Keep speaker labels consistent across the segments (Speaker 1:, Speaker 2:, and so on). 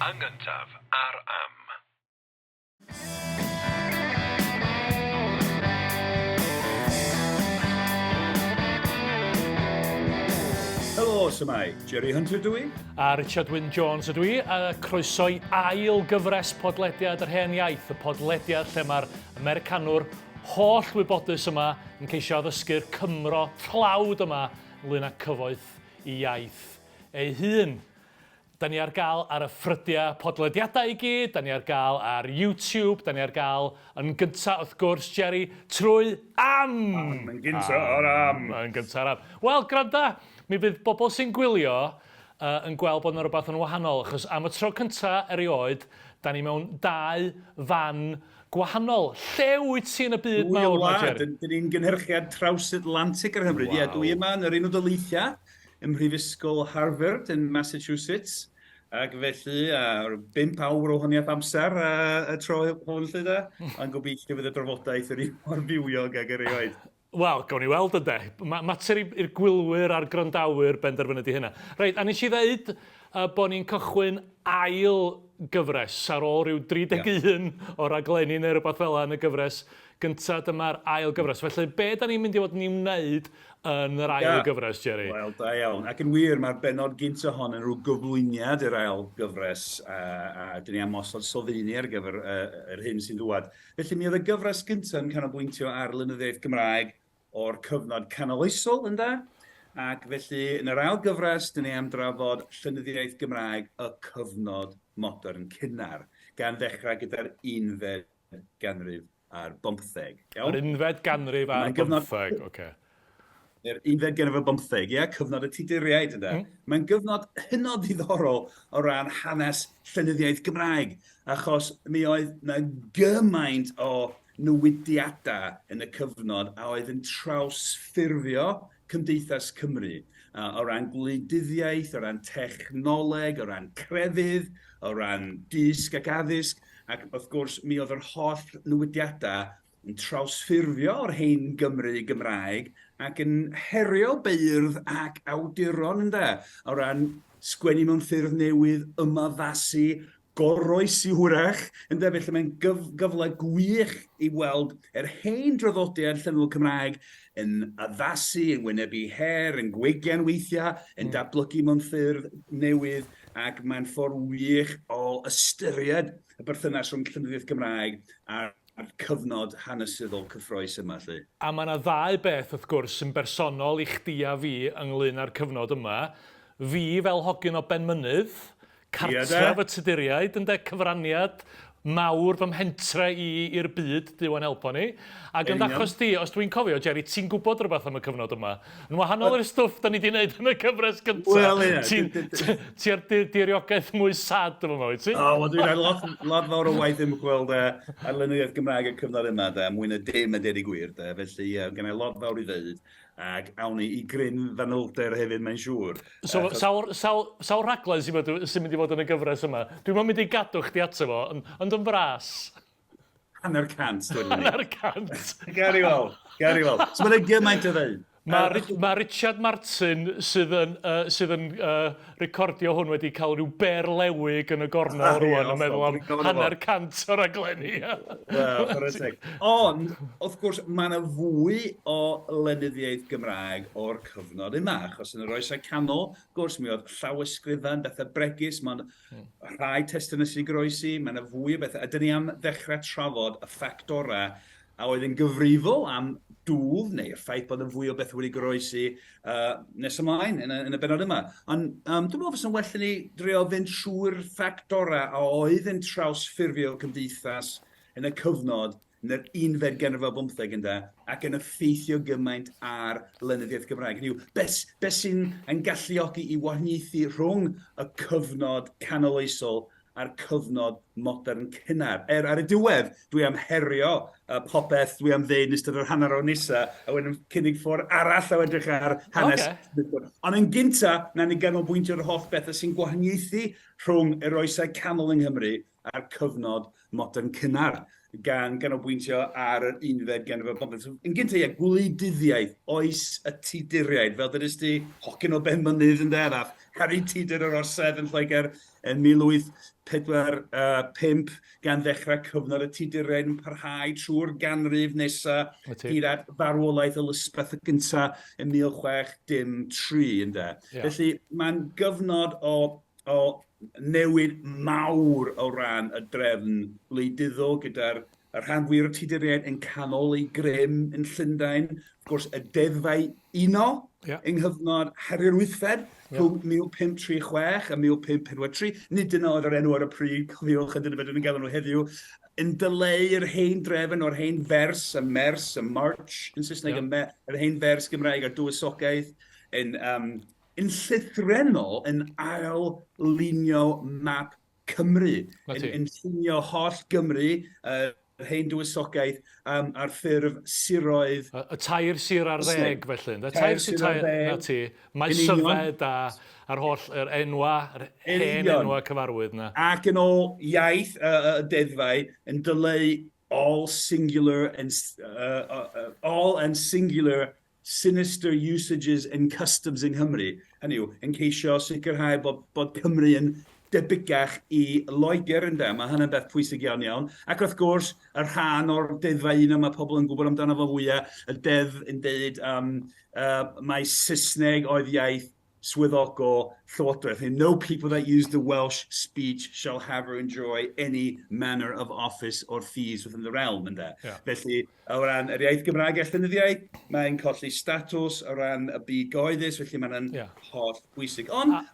Speaker 1: Yn gyntaf ar Am.
Speaker 2: Helo, shwmae? Jerry Hunter dw i.
Speaker 3: A Richard Wyn Jones ydw i, a croeso i ail gyfres podlediad yr hen iaith, y podlediad lle mae'r Americanwr holl wybodus yma yn ceisio addysgu'r Cymro tlawd yma ynglyn â cyfoeth i iaith ei hun. Da ni ar gael ar y ffrydiau podlediadau i gyd, da ni ar gael ar YouTube, da ni ar gael yn gynta wrth gwrs, Jerry, trwy Am!
Speaker 2: Am, yn gynta ar Am!
Speaker 3: Yn gynta ar Am. Wel, gwranda, mi fydd bobl sy'n gwylio uh, yn gweld bod yna rhywbeth yn wahanol, achos am y tro cynta erioed, da ni mewn dau fan gwahanol. Lle wyt ti yn y byd mawr 'ma, Jerry?
Speaker 2: Dyn ni'n gynhyrchiad traws-Atlantic ar hyn o bryd. Ie, dwi yma yn yr Unol Daleithiau, ym Mhrifysgol Harvard yn Massachusetts, ac felly ar 5 awr o honiaeth amser y tro hwn 'lly de, ond gobeithio fydd y drafodaeth yr un mor fywiog ag erioed.
Speaker 3: Wel, gawn ni weld ynde. Ma- mater i'r gwylwyr a'r gwrandawyr benderfynu 'di hynna. Reit, a nes i ddeud uh, bod ni'n cychwyn ail gyfres ar ôl rhyw 31 o raglenni neu rhywbeth fel yna yn y gyfres gyntaf. Dyma'r ail gyfres. Felly, be da ni'n mynd i fod yn ei wneud yn yr ail gyfres, Jerry?
Speaker 2: Wel, da iawn. Ac yn wir, mae'r bennod gyntaf hon yn rhyw gyflwyniad i'r ail gyfres, a, a dyn ni am osod sylfeini ar gyfer uh, yr hyn sy'n dŵad. Felly mi oedd y gyfres gyntaf yn canolbwyntio ar lenyddiaeth Gymraeg o'r cyfnod canoloesol, ynde? Ac felly yn yr ail gyfres, dyn ni am drafod llenyddiaeth Gymraeg y cyfnod modern cynnar, gan ddechrau gyda'r unfed ganrif ar bymtheg.
Speaker 3: Iawn? Yr unfed ganrif ar bymtheg, oce. Okay.
Speaker 2: Yr unfed ganrif ar bymtheg, ie, cyfnod y Tuduriaid, ynde. Mae'n gyfnod hynod ddiddorol o ran hanes llenyddiaeth Gymraeg, achos mi oedd 'na gymaint o newidiadau yn y cyfnod a oedd yn trawsffurfio cymdeithas Cymru, o ran gwleidyddiaeth, o ran technoleg, o ran crefydd, o ran dysg ac addysg, ac wrth gwrs mi oedd yr holl newidiadau yn trawsffurfio'r hen Gymru Gymraeg ac yn herio beirdd ac awduron ynde, o ran sgwennu mewn ffyrdd newydd, ymaddasu, goroesi hwyrach, ynde, felly mae'n gyf gyfle gwych i weld yr hen draddodiad llenyddol Cymraeg yn addasu, yn wynebu her, yn gwegian weithiau, yn datblygu mewn ffyrdd newydd, ac mae'n ffordd wych o ystyried y berthynas rhwng llenyddiaeth Gymraeg a'r a'r cyfnod hanesyddol cyffrous yma 'lly.
Speaker 3: A mae 'na ddau beth, wrth gwrs, sy'n bersonol i chdi a fi ynglŷn â'r cyfnod yma. Fi fel hogyn o Benmynydd, cartref y Tuduriaid, ynde, cyfraniad mawr fy mhentre i i'r byd, Duw a'n helpo ni. Ac yn dy achos di, os dwi'n cofio, Jerry, ti'n gwybod rhywbeth am y cyfnod yma. Yn wahanol i'r stwff da ni 'di wneud yn y cyfres gynta.
Speaker 2: Wel, ie.
Speaker 3: Ti'n ti ar diriogaeth mwy sad efo yma, wyt ti?
Speaker 2: O, wel, dwi'n rhaid lot, lot fawr o waith ymchwil de, ar lenyddiaeth Gymraeg y cyfnod yma, de, mwy na dim a deud y gwir, de. Felly, ie, gen i lot fawr i ddeud, ac awn ni i gryn fanylder hefyd, mae'n siŵr.
Speaker 3: So, Achos... sawl, sawl, sawl rhaglen sy'n mynd, sy mynd i fod yn y gyfres yma? Dwi'm yn mynd i gadw chdi ato fo, ond, ond yn fras.
Speaker 2: 50, dwedwn
Speaker 3: ni. 50.
Speaker 2: Gawn ni weld, gawn ni weld. So mae'n gymaint o ddeud.
Speaker 3: Mae, ma Richard Martin sydd yn, uh, sydd yn uh, recordio hwn wedi cael rhyw berlewig yn y gornel ah, rwan yn meddwl am 50 o raglenni.
Speaker 2: Wel, chwarae teg. Ond, wrth gwrs, mae yna fwy o lenyddiaeth Gymraeg o'r cyfnod yma, achos yn yr oesau canol, wrth gwrs, mi oedd llawysgrifau yn bethau bregus, mae'n rhai testunau sydd wedi goroesi, mae yna fwy o bethau, a dyn ni am ddechrau trafod y ffactorau a oedd yn gyfrifol am dwf neu'r ffaith bod yn fwy o bethau wedi goroesi uh, nes ymlaen yn y, yn y benod yma. Ond um, dwi'n meddwl fysa'n well i ni drio fynd trwy'r ffactorau a oedd yn trawsffurfio cymdeithas yn y cyfnod yn yr unfed ganrif ar bymtheg ynde, ac yn effeithio gymaint ar lenyddiaeth Gymraeg. Hynny yw, beth, beth sy'n yn galluogi i wahaniaethu rhwng y cyfnod canoloesol a'r cyfnod modern cynnar. Er ar y diwedd, dwi am herio uh, popeth dwi am ddeud yn ystod yr hanner awr nesa, a wedyn cynnig ffordd arall o edrych ar hanes. Okay. Ond yn gynta, na ni ganolbwyntio ar holl bethau sy'n gwahaniaethu rhwng yr oesau canol yng Nghymru a'r cyfnod modern cynnar, gan ganolbwyntio ar yr unfed ganrif ar bymtheg. So, yn gyntaf, ie, gwleidyddiaeth, oes y Tuduriaid, fel dydys di, hogyn o Benmynydd yn derath, Harry Tudor yr orsedd yn Lloegr yn 1845, gan ddechrau cyfnod y Tuduriaid yn parhau trwy'r ganrif nesaf hyd at farwolaeth Elizabeth y gyntaf yn 1603, ynde. Felly mae'n gyfnod o newid mawr o ran y drefn wleidyddol gyda'r y rhan fwyaf o'r Tuduriaid yn canoli grym yn Llundain. Wrth gwrs, y deddfau uno yng nghyfnod Harri'r Wythfed rhwng 1536 a 1543, nid dyna oedd yr enw ar y pryd, cofiwch, a dyna beth ni'n galw nhw heddiw, yn dileu yr hen drefn o'r hen fers, y mers, y march yn Saesneg, yr hen fers Gymraeg a'r dywysogaeth, yn llythrennol yn ail-lunio map Cymru, yn llunio holl Gymru, yr hen dywysogaeth, ar ffurf siroedd.
Speaker 3: Y tair sir ar ddeg, felly. Y tair sir ar ddeg. 'Na ti. Maes Yfed a'r holl yr enwa, yr hen enwa cyfarwydd 'na.
Speaker 2: Ac yn ôl iaith y deddfau, yn dileu all singular and all and singular sinister usages and customs yng Nghymru, hynny yw, yn ceisio sicrhau bod Cymru yn debycach i Loegr, ynde? Mae hynny'n beth pwysig iawn iawn. Ac wrth gwrs, y rhan o'r deddfau un mae pobl yn gwybod amdano fo fwyaf, y deddf yn deud mai Saesneg oedd iaith swyddogol llywodraeth. "No people that use the Welsh speech shall have or enjoy any manner of office or fees within the realm", ynde? Felly, o ran yr iaith Gymraeg a llenyddiaeth, mae'n colli statws o ran y byd gyhoeddus, felly mae'n holl bwysig. Ond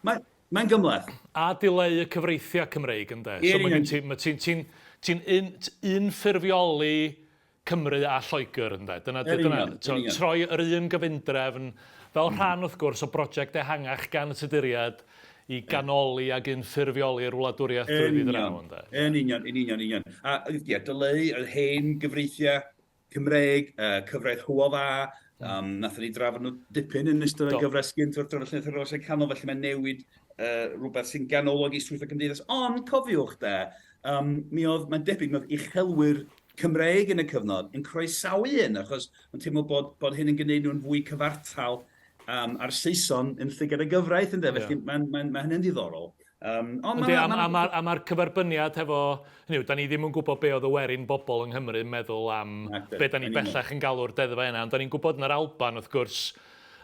Speaker 2: mae'n gymhleth.
Speaker 3: A dileu y cyfreithiau Cymreig, ynde? So mae gen ti, ti'n ti, ti unffurfioli Cymru a Lloegr, ynde? Dyna, dyna, troi yr un gyfundrefn fel rhan, wrth gwrs, o brosiect ehangach gan y Tuduriaid i ganoli ac unffurfioli'r wladwriaeth drwyddi draw, ynde?
Speaker 2: Yn union, yn union, yn union. A ie, dileu yr hen gyfreithiau Cymreig, cyfraith Hywel Dda, nathon ni drafod nhw dipyn yn ystod y gyfres gynt wrth drafod Llenyddiaeth yr Oesau Canol, felly mae'n newid rhywbeth sy'n ganolog i strwythur cymdeithas. Ond cofiwch de, mi oedd, mae'n debyg, mi oedd uchelwyr Cymreig yn y cyfnod yn croesawu hyn, achos mae'n teimlo bod hyn yn gwneud nhw'n fwy cyfartal a'r Saeson yn llygad y gyfraith, ynde? Felly mae hynny'n ddiddorol.
Speaker 3: Ond Yndi, a mae'r cyferbyniad hefo, hynny yw, da ni ddim yn gwybod be oedd y werin bobl yng Nghymru yn meddwl am be da ni bellach yn galw'r deddfau yna, ond da ni'n gwybod yn yr Alban, wrth gwrs,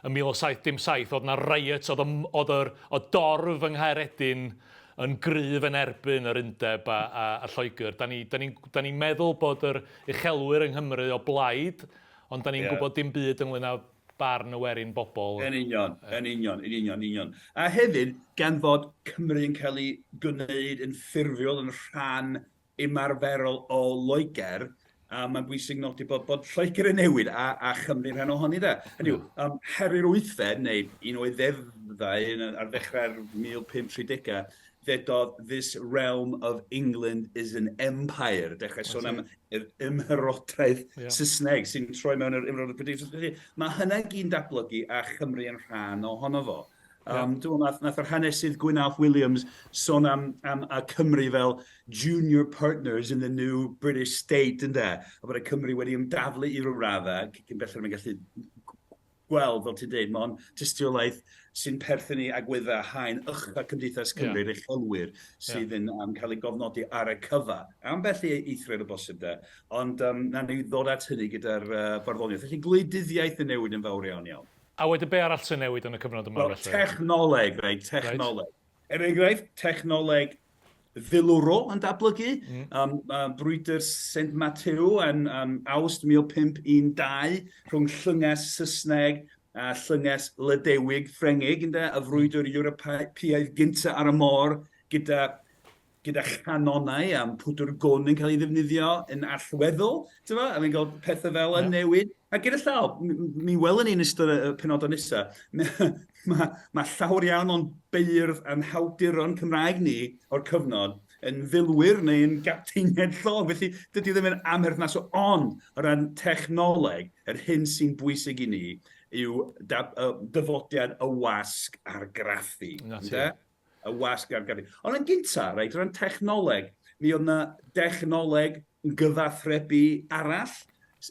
Speaker 3: yn 1707, oedd 'na riot, oedd oedd yr, oedd dorf yng Nghaeredin yn gryf yn erbyn yr undeb a, a, a Lloegr. Da ni'n da ni, da ni meddwl bod yr uchelwyr yng Nghymru o blaid, ond da ni'n gwybod dim byd ynglyn â barn y werin bobl.
Speaker 2: Yn union, yn union, yn union, yn union. A hefyd, gan fod Cymru yn cael ei gwneud yn ffurfiol yn rhan ymarferol o Loegr, a mae'n bwysig nodi bod Lloegr yn newid a Chymru'n rhan ohoni de. Hynny yw, Harri'r Wythfed, neu un o'i ddeddfau ar ddechrau'r 1530au, ddedodd "This realm of England is an empire". Dechrau sôn am yr ymherodraeth Saesneg sy'n troi mewn yr ymherodraeth Brydeinig. Felly mae hynna gyd yn datblygu a Chymru yn rhan ohono fo. Dwi'n meddwl nath yr hanesydd Gwyn Alf Williams sôn am y Cymru fel junior partners in the new British state, ynde? A bod y Cymru wedi ymdaflu i ryw raddau, cyn belled mae'n gallu gweld, fel ti'n dweud, mond tystiolaeth sy'n perthyn i agweddau haen ucha cymdeithas Cymru, yr uchelwyr, sydd yn cael ei gofnodi ar y cyfa. Ambell i eithriad o bosib de, ond nawn ni ddod at hynny gyda'r barddoniaeth. Felly gwleidyddiaeth yn newid yn fawr iawn iawn.
Speaker 3: A wedyn be arall sy'n newid yn y cyfnod yma
Speaker 2: felly? Wel, technoleg, reit, technoleg. Er enghraifft, technoleg filwrol yn datblygu. Brwydr St Matthew yn Awst 1512 rhwng llynges Saesneg a llynges Lydewig Ffrengig, ynde, y frwydr Ewropeaidd gyntaf ar y môr gyda chanonau am pwdwr gwn yn cael ei ddefnyddio yn allweddol, ti'n a fi'n gweld pethau fel yn newid. A gyda llaw, mi welwn ni yn ystod y penodau nesaf, mae llawer iawn o'n beirdd a'n hawduron Cymraeg ni o'r cyfnod yn filwyr neu yn gapteiniaid llong, felly dydy ddim yn amherthnasol, ond o ran technoleg, yr hyn sy'n bwysig i ni yw dyfodiad y wasg argraffu.
Speaker 3: Na ti.
Speaker 2: Y wasg argraffu. Ond yn gynta, reit, o ran technoleg, mi oedd 'na dechnoleg gyfathrebu arall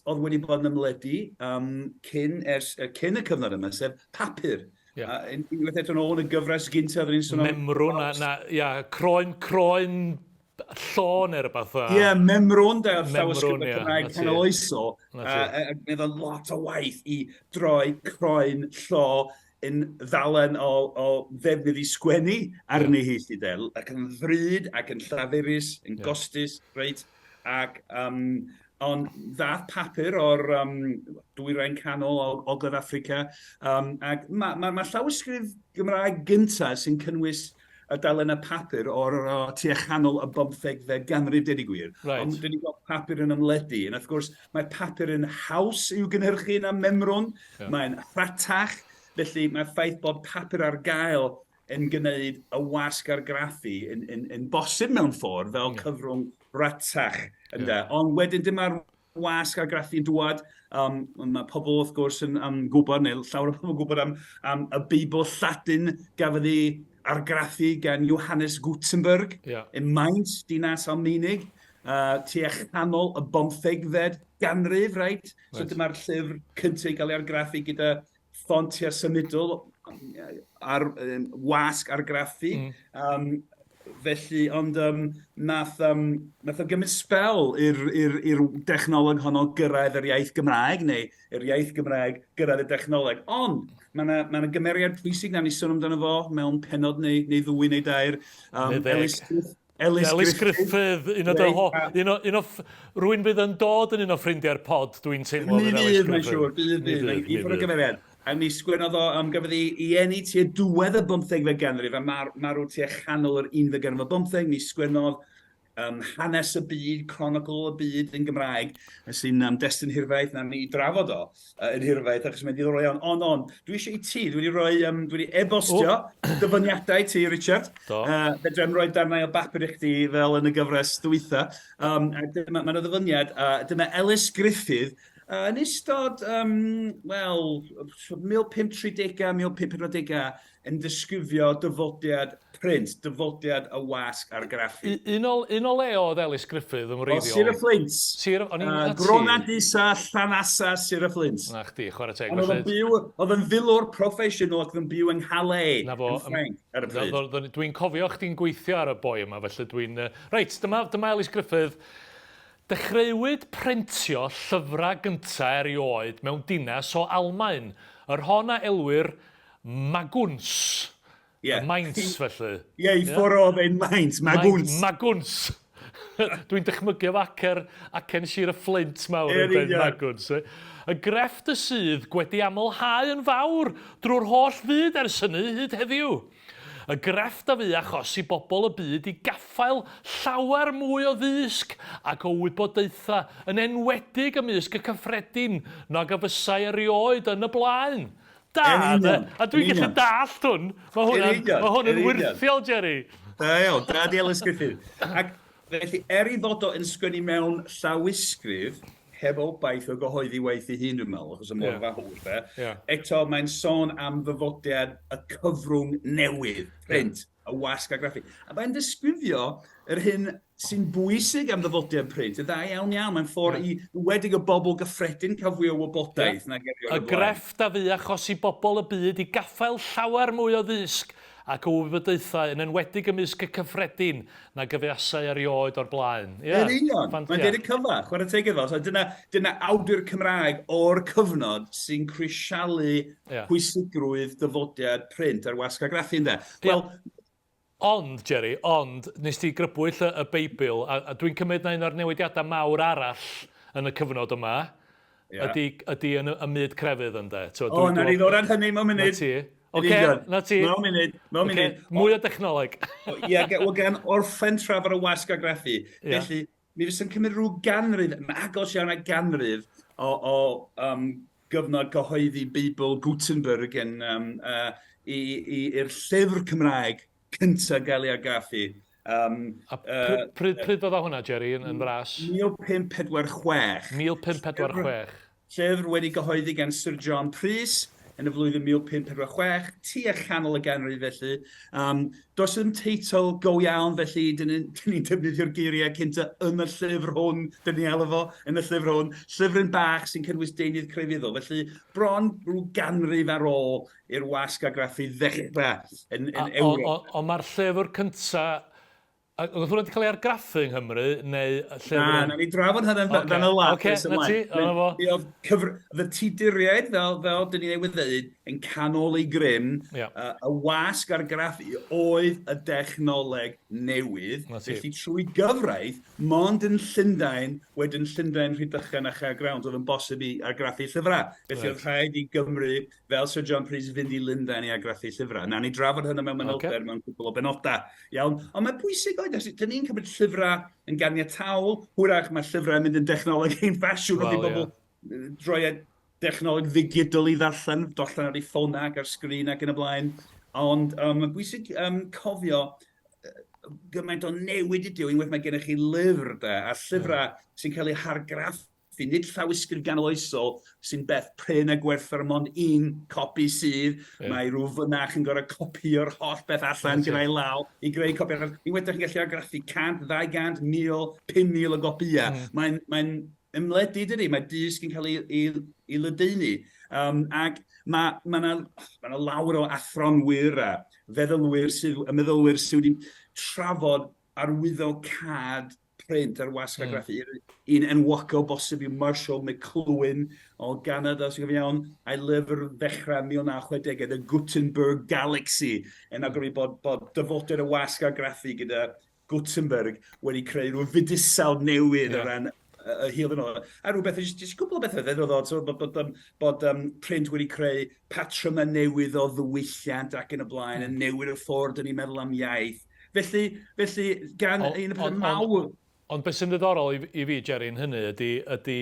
Speaker 2: oedd wedi bod yn ymledu cyn, ers, cyn y cyfnod yma, sef papur. Yeah. A unwaith eto nôl yn y gyfres gyntaf, oedden ni'n sôn am...
Speaker 3: Memrwn, na, na, ia, croen, croen llo neu rhywbeth.
Speaker 2: Ie, yeah, memrwn, de, o'r llawysgrifau Cymraeg canoloesol. A gwneud o'n lot o waith i droi croen llo yn ddalen o, o ddefnydd i sgwennu arni hi, lly de. Ac yn ddrud, ac yn llafurus, yn yeah. gostus, reit. Ac, um, ond ddath papur o'r um, dwyrain canol o Ogledd Affrica. Um, ac mae ma, ma llawysgrif Gymraeg gyntaf sy'n cynnwys y dalennau papur o'r o, tua chanol y bymthegfed ganrif, dweud i gwir.
Speaker 3: Right.
Speaker 2: Ond dyn ni'n gweld papur yn ymledu. Yn wrth gwrs, mae papur yn haws i'w gynhyrchu na memrwn. Yeah. Mae'n rhatach. Felly mae'r ffaith bod papur ar gael yn gwneud y wasg argraffu yn, yn, yn bosib mewn ffordd fel yeah. cyfrwng ratach. Ynde? Yeah. Ond wedyn dyma'r wasg argraffu'n dŵad. Um, mae pobl wrth gwrs yn um, gwybod, neu llawer o pobl yn gwybod am, am y Beibl Lladin gafodd ei argraffu gan Johannes Gutenberg
Speaker 3: yeah.
Speaker 2: yn Mainz, dinas Almaenig, uh, tua chanol y bomthegfed ganrif, right? right. So dyma'r llyfr cyntaf i gael ei argraffu gyda ffontiau symudol ar um, wasg argraffu. Mm. Um, felly, ond um, nath, um, nath o gymryd spel i'r i'r i'r dechnoleg honno gyrraedd yr iaith Gymraeg, neu yr iaith Gymraeg gyrraedd y dechnoleg. Ond mae yna ma gymeriad pwysig na ni sôn amdano fo mewn penod neu, neu ddwy neu dair.
Speaker 3: Um, neu
Speaker 2: Ellis, Ellis,
Speaker 3: Ellis Griffith, un o dy ho, un o, un o, rwy'n bydd yn dod yn un o ffrindiau'r pod, dwi'n teimlo.
Speaker 2: Mi fydd, mae'n siŵr, bydd, bydd, i ffwrdd o gymeriad. A mi sgwennodd o, um, gafodd ei, ei eni tua diwedd y bymthegfed ganrif, a mar, marw tua chanol yr unfed ganrif o bymtheg, mi sgwennodd um, hanes y byd, chronicle y byd yn Gymraeg, sy'n um, destun hirfaith, na ni drafod o uh, yn hirfaith, achos mae'n ddiddorol iawn. Ond, ond, dwi eisiau i ti, dwi wedi rhoi, um, dwi wedi e-bostio oh. dyfyniadau ti, Richard.
Speaker 3: Do.
Speaker 2: Fedra i'm rhoi darnau o bapur i chdi fel yn y gyfres ddwytha. Um, a dyma, mae yna ddyfyniad, dyma Ellis Griffith, yn ystod, um, wel, 1530au, 1540au, yn disgrifio dyfodiad print, dyfodiad y wasg argraffu.
Speaker 3: Un o, un o le oedd Elis Gruffydd yn wreiddiol?
Speaker 2: O, Sir y Fflint.
Speaker 3: Sir, o'n i'n uh,
Speaker 2: Gronadisa, Llanasa, Sir y Fflint.
Speaker 3: Na chdi, chwarae teg.
Speaker 2: Ond oedd yn byw, oedd yn filwr proffesiynol ac oedd yn byw yng Nghalais,
Speaker 3: Na fo,
Speaker 2: yn Ffrainc, ar y pryd.
Speaker 3: Dwi'n cofio chdi'n gweithio ar y boi yma, felly dwi'n... Reit, dyma, dyma Elis Gruffydd. Dechreuwyd prentio llyfrau gynta erioed mewn dinas o Almaen, yr hon a elwir Maguns.
Speaker 2: Ie.
Speaker 3: Y Mainz, felly.
Speaker 2: Ie, i ffwrdd o fe'n Mainz, Maguns.
Speaker 3: Maguns. Dwi'n dychmygu efo acer, acen Sir y Fflint mawr yn dweud Maguns. Y grefft y sydd gwedi amlhau yn fawr drwy'r holl fyd ers hynny hyd heddiw. Y grefft a fu achos i bobl y byd i gaffael llawer mwy o ddysg ac o wybodaethau, yn enwedig ymysg y cyffredin, nag a fysai erioed yn y blaen. Da,
Speaker 2: Yn
Speaker 3: de.
Speaker 2: union.
Speaker 3: A dwi'n
Speaker 2: yn
Speaker 3: gallu
Speaker 2: union.
Speaker 3: dallt hwn. Mae hwnna'n
Speaker 2: Yn union,
Speaker 3: ma hwn yn
Speaker 2: yn union.
Speaker 3: wyrthiol, Jerry.
Speaker 2: Da iawn, da di Ellis Griffith. Ac felly, er ei fod o yn sgwennu mewn llawysgrif, heb obaith o gyhoeddi waith ei hun, dwi'n meddwl, achos y mor
Speaker 3: Ie.
Speaker 2: fawr, de.
Speaker 3: Ie.
Speaker 2: Eto, mae'n sôn am ddyfodiad y cyfrwng newydd, print, y wasg argraffu. A mae'n disgrifio yr hyn sy'n bwysig am ddyfodiad print, yn dda iawn iawn. Mae'n ffordd i wedig y bobl gyffredin cael fwy o wybodaeth nag erioed
Speaker 3: Y
Speaker 2: o'r blaen.
Speaker 3: grefft a fu achos i bobl y byd i gaffael llawer mwy o ddysg ac o wybodaethau, yn enwedig ymysg y cyffredin, nag y fuasai erioed o'r blaen. Ie.
Speaker 2: Yn union.
Speaker 3: Fan-
Speaker 2: Mae'n
Speaker 3: ie.
Speaker 2: deud y cyfa, chwarae teg iddo. So dyna, dyna awdur Cymraeg o'r cyfnod sy'n crisialu
Speaker 3: Ie.
Speaker 2: pwysigrwydd dyfodiad print ar wasg argraffu, ynde? Wel,
Speaker 3: Ond, Jerry, ond, nes ti grybwyll y, y Beibl, a, a dwi'n cymryd na un o'r newidiadau mawr arall yn y cyfnod yma,
Speaker 2: Ie.
Speaker 3: ydy, ydy yn y, y myd crefydd, ynde? T'mo,
Speaker 2: O, na ni ddod ar hynny mewn
Speaker 3: Na
Speaker 2: munud.
Speaker 3: ti.
Speaker 2: Yn
Speaker 3: Oce,
Speaker 2: union.
Speaker 3: na ti.
Speaker 2: Mewn munud, mewn
Speaker 3: Ocê,
Speaker 2: munud.
Speaker 3: Mwy o dechnoleg.
Speaker 2: Ie, wel gan orffen trafod y wasg argraffu.
Speaker 3: Ie.
Speaker 2: Felly, mi fysa'n cymryd rhyw ganrif, yn agos iawn at ganrif, o, o um, gyfnod cyhoeddi Beibl Gutenberg yn, um, uh, i, i, i'r llyfr Cymraeg cyntaf gael ei argraffu. Um,
Speaker 3: A pryd, pryd, pryd oedd hwnna, Jerry, yn, yn fras?
Speaker 2: 1546.
Speaker 3: 1546.
Speaker 2: Llyfr wedi gyhoeddi gan Sir John Prys. yn y flwyddyn 1546, tua chanol y ganrif felly. Um, does ddim teitl go iawn, felly dyn ni'n ni defnyddio'r geiriau cynta yn y llyfr hwn, dyn ni alw fo yn y llyfr hwn, llyfryn bach sy'n cynnwys deunydd crefyddol. Felly bron rhyw ganrif ar ôl i'r wasg argraffu ddechrau yn, yn Ewrop.
Speaker 3: Ond mae'r llyfr cyntaf A oedd hwnna wedi cael ei argraffu yng Nghymru, neu lle...
Speaker 2: Na, na ni drafod hynny'n okay. fanylach.
Speaker 3: Oce, okay, na ti, yna fo.
Speaker 2: Mi oedd cyfr... y Tuduriaid, fel, fel dyn ni newydd ddeud, yn canol ei grym, yeah. y wasg argraffu oedd y dechnoleg newydd. Felly trwy gyfraith, mond yn Llundain, wedyn Llundain, Rhydychen a Chaergrawnt, oedd yn bosib i argraffu llyfrau. Felly right. oedd rhaid i Gymru fel Sir John Prys fynd i Lundain i argraffu llyfrau. Nawn ni drafod hynny mewn manylder okay. mewn cwpl o benodau. Iawn? Ond mae'n bwysig oed, dyn ni'n cymryd llyfrau yn ganiataol, hwyrach mae llyfrau yn mynd yn dechnoleg ein ffasiwn well, wrth i bobl yeah. droi at dechnoleg ddigidol i ddarllen, darllen ar ei ffonau ac ar sgrin ac yn y blaen. Ond um, mae'n bwysig um, cofio gymaint o newid ydyw unwaith mae gennych chi lyfr de, a llyfrau yeah. sy'n cael eu hargraffu nid llawysgrif ganoloesol sy'n beth prin a gwerthfawr mond un copi sydd. Yeah. Mae rhyw fynach yn gorfod copio'r holl beth allan gyda'i law i greu copi arall. Unwaith ydych chi'n gallu argraffu 100, 200, 1000, 5,000 o gopïau. Mae'n mae ymledu, dydy? Mae dysg yn cael ei, ei, ei ledaenu. Um, ac mae ma yna ma na lawer o athronwyr a feddylwyr sydd, y meddylwyr sydd wedi trafod arwyddocâd print ar wasg argraffu. Un enwocaf o bosib yw Marshall McLuhan o Ganada, os dwi'n cofio iawn, a'i lyfr ddechrau 1960au, The Gutenberg Galaxy, yn awgrymu bod, bod dyfodau'r y wasg argraffu gyda Gutenberg wedi creu rhyw fydysawd newydd yeah. o ran y hil yn ôl. A rhywbeth, jyst, jyst cwbl o bethau ddedodd o, so, bod, bod, um, bod um, print wedi creu patrymau newydd o ddiwylliant ac yn y blaen, yn newid y ffordd dyn ni'n meddwl am iaith. Felly, felly gan un y pethau mawr...
Speaker 3: Ond beth sy'n ddiddorol i, i fi, Jerry, yn hynny ydy, ydy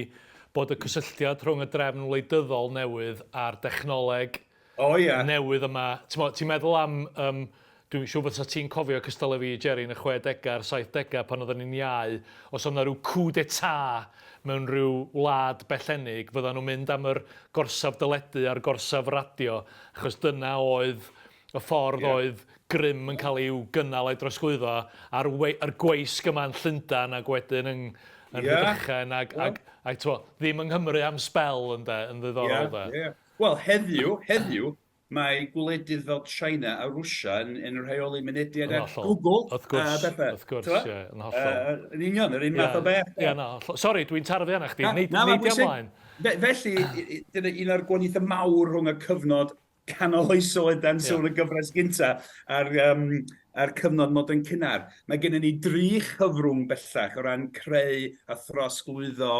Speaker 3: bod y cysylltiad rhwng y drefn wleidyddol newydd a'r dechnoleg
Speaker 2: oh, yeah.
Speaker 3: newydd yma. Ti'n ti meddwl am... Um, dwi'n siŵr fysa ti'n cofio cystal â fi, Jerry, yn y 60au a'r 70au pan oedden ni'n iau, os oedd yna rhyw coup d'etat mewn rhyw wlad bellennig, fyddan nhw'n mynd am yr gorsaf deledu a'r gorsaf radio, achos dyna oedd y ffordd yeah. oedd grym yn cael ei gynnal a'i drosglwyddo a'r, we, ar gweisg yma yn Llundain ac wedyn yng, yn yeah. Rhydychen ac, well. ac, ac, ac ddim yng Nghymru am sbel yn, de, yn ddiddorol yeah, de.
Speaker 2: Yeah. Wel, heddiw, heddiw, mae gwledydd fel China a Rwsia yn, yn rheoli mynediad at Google.
Speaker 3: Wrth gwrs, wrth gwrs, ie, yn hollol.
Speaker 2: Uh, yn union, yr un math o beth.
Speaker 3: Ie, na, Sori, dwi'n tarfu arna chdi, neud ymlaen.
Speaker 2: Felly, dyna un o'r gwahaniaethau mawr rhwng y cyfnod canol oesoedd dan sôn y gyfres gynta a'r, um, a'r cyfnod modern cynnar. Mae gennym ni dri chyfrwng bellach o ran creu a throsglwyddo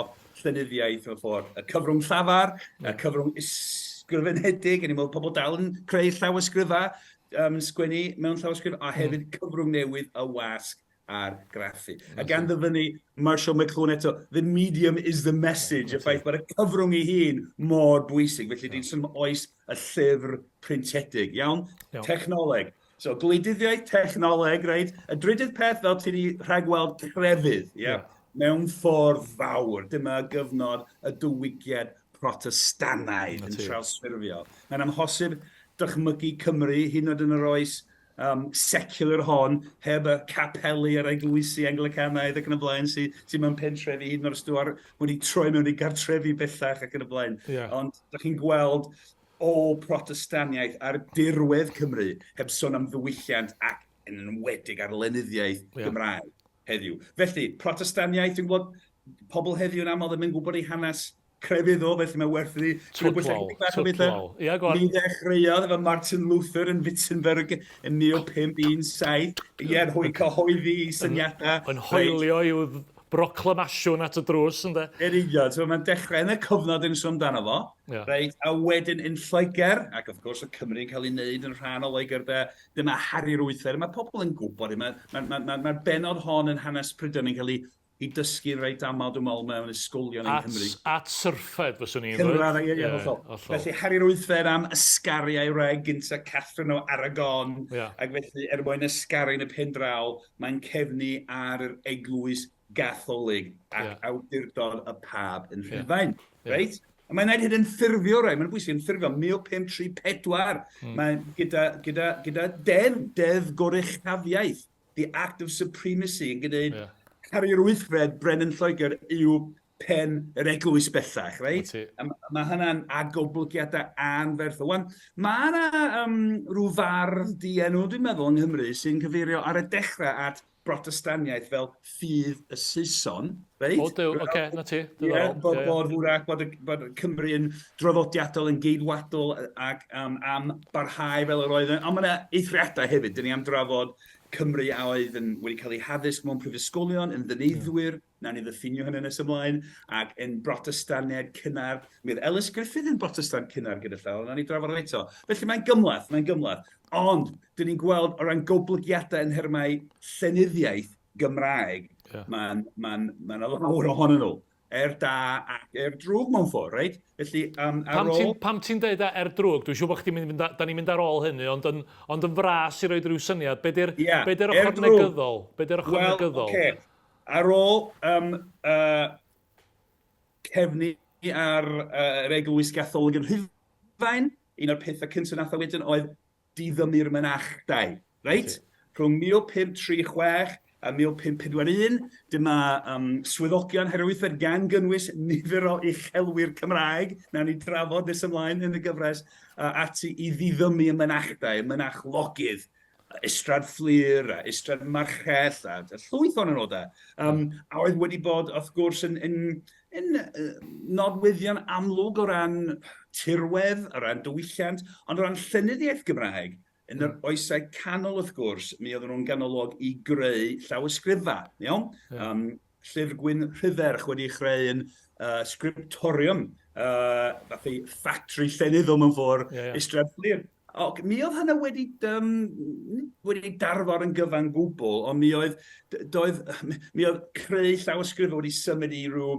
Speaker 2: llenyddiaeth mewn ffordd. Y cyfrwng llafar, y cyfrwng ysgrifenedig, yn i'n meddwl pobl dal yn creu llawysgrifau, um, sgwennu mewn llawysgrif, a hefyd cyfrwng newydd y wasg a'r graffu. A gan ddyfynnu Marshall McLuhan eto, the medium is the message, y ffaith bod y cyfrwng ei hun mor bwysig. Felly, dyn sôn oes y llyfr printiedig, iawn? iawn. Technoleg. So, gwleidyddiaeth, technoleg, reit? Y drydydd peth, fel ti wedi rhagweld, crefydd, ie? Yeah? Mewn ffordd fawr, dyma gyfnod y diwygiad Protestannaidd yn trawsffurfio. Mae'n amhosib dychmygu Cymru, hyd yn oed yn yr oes um, secular hon, heb y capeli a'r eglwysi Anglicanaidd ac yn y blaen sydd sy mewn pentrefi, hyd yn oed os dwi wedi troi mewn i gartrefi bellach ac yn y blaen. Yeah. Ond da chi'n gweld o Protestaniaeth ar dirwedd Cymru, heb sôn am ddiwylliant ac yn enwedig ar lenyddiaeth yeah. Gymraeg heddiw. Felly, Protestaniaeth, dwi'n gwybod pobl heddiw yn aml ddim yn gwybod ei hanes crefyddol, felly mae werth iddi
Speaker 3: Twdlol, twdlol. Ia, go on.
Speaker 2: Mi ddechreuodd efo Martin Luther yn Wittenberg yn 1517, ie, yn hwy cyhoeddi i syniadau.
Speaker 3: Yn hoelio i'w broclamasiwn at y drws, ynde?
Speaker 2: Yn union, so mae'n dechrau yn y cyfnod yn sôn amdano fo, yeah. reit, a wedyn yn Lloegr, ac wrth gwrs y Cymru yn cael ei wneud yn rhan o Loegr, de, dyma Harri'r Wythfed, mae pobl yn gwybod, mae'r ma, ma, ma, ma benod hon yn hanes Prydain yn cael ei i dysgu reit aml, dwi'n meddwl, mewn ysgolion yng Nghymru.
Speaker 3: At syrffed, fyswn i'n dweud.
Speaker 2: Cynradd, ie, ie, hollol. Felly, Harri'r Wythfed am ysgaru a'i wraig gynta, Catherine o Aragon, yeah. ac felly, er mwyn ysgaru yn y pen draw, mae'n cefnu ar yr eglwys gatholig ac yeah. awdurdod y pab yn Rhufain. Yeah. Reit? A mae'n gwneud hyn yn ffurfio rai, mae'n bwysig yn ffurfio 1534. Mae'n gyda, gyda, gyda deddf, deddf goruchafiaeth, the act of supremacy, yn gwneud yeah. Harri'r Wythfed, Brenin Lloegr, yw pen yr eglwys bellach, reit? A mae hynna'n agoblygiadau anferthol. Wan, mae yna um, rhyw fardd dienw, dwi'n meddwl, yng Nghymru, sy'n cyfeirio ar y dechrau at Brotestaniaeth fel ffydd y Saeson, reit?
Speaker 3: O, dew, oce, okay, na ti,
Speaker 2: diddorol. Yeah, bod, yeah. bod, hwrach, bod, bod Cymru yn draddodiadol, yn geidwadol ac um, am barhau fel yr oedd. Ond mae yna eithriadau hefyd, dyn ni am drafod Cymru a oedd yn wedi cael eu haddysg mewn prifysgolion, yn ddyneiddwyr, yeah. Nawn ni ddiffinio hynny nes ymlaen, ac yn Brotestaniaid cynnar. Mi oedd Ellis Griffith yn Brotestant cynnar gyda llaw, nawn ni drafod eto. Felly mae'n gymhleth, mae'n gymhleth. Ond, dyn ni'n gweld o ran goblygiadau yn nhermau llenyddiaeth Gymraeg, yeah. mae'n ma ma ma lawer ohonyn nhw er da ac er drwg mewn ffordd, reit? Felly, um, ar
Speaker 3: pam
Speaker 2: ôl...
Speaker 3: Ti'n, pam ti'n deud er drwg? Dwi'n siŵr bod chdi'n mynd, da ni'n mynd ar ôl hynny, ond yn, ond yn fras i roed rhyw syniad, be di'r yeah, be di'r ochr negyddol? Be di'r ochr
Speaker 2: well,
Speaker 3: negyddol?
Speaker 2: Okay. Ar ôl um, uh, cefnu ar uh, yr Eglwys Gatholig yn Rhufain, un o'r pethau cyntaf nath o wedyn oedd diddymu'r mynachdai, reit? Rhwng 1536 a 1541, dyma um, swyddogion Harri Wythfed gan gynnwys nifer o uchelwyr Cymraeg, nawn ni drafod nes ymlaen yn y gyfres, uh, ati i ddiddymu y mynachdai, y mynachlogydd, Ystrad Fflur a Ystrad Marchell a llwyth ohonyn nhw de. Um, a oedd wedi bod, wrth gwrs, yn, yn, yn nodweddion amlwg o ran tirwedd, o ran diwylliant, ond o ran llenyddiaeth Gymraeg, yn yr oesau canol, wrth gwrs, mi oedden nhw'n ganolog i greu llawysgrifau, iawn? Yeah. Um, Llyfr Gwyn Rhydderch wedi ei chreu yn uh, scriptorium, uh, fath i ffactri llenyddol mewn ffordd, yeah, yeah. Ystrad Fflur. Ok, mi oedd hynna wedi, um, wedi darfod yn gyfan gwbl, ond mi oedd, doedd, mi oedd creu llawysgrifau wedi symud i rhyw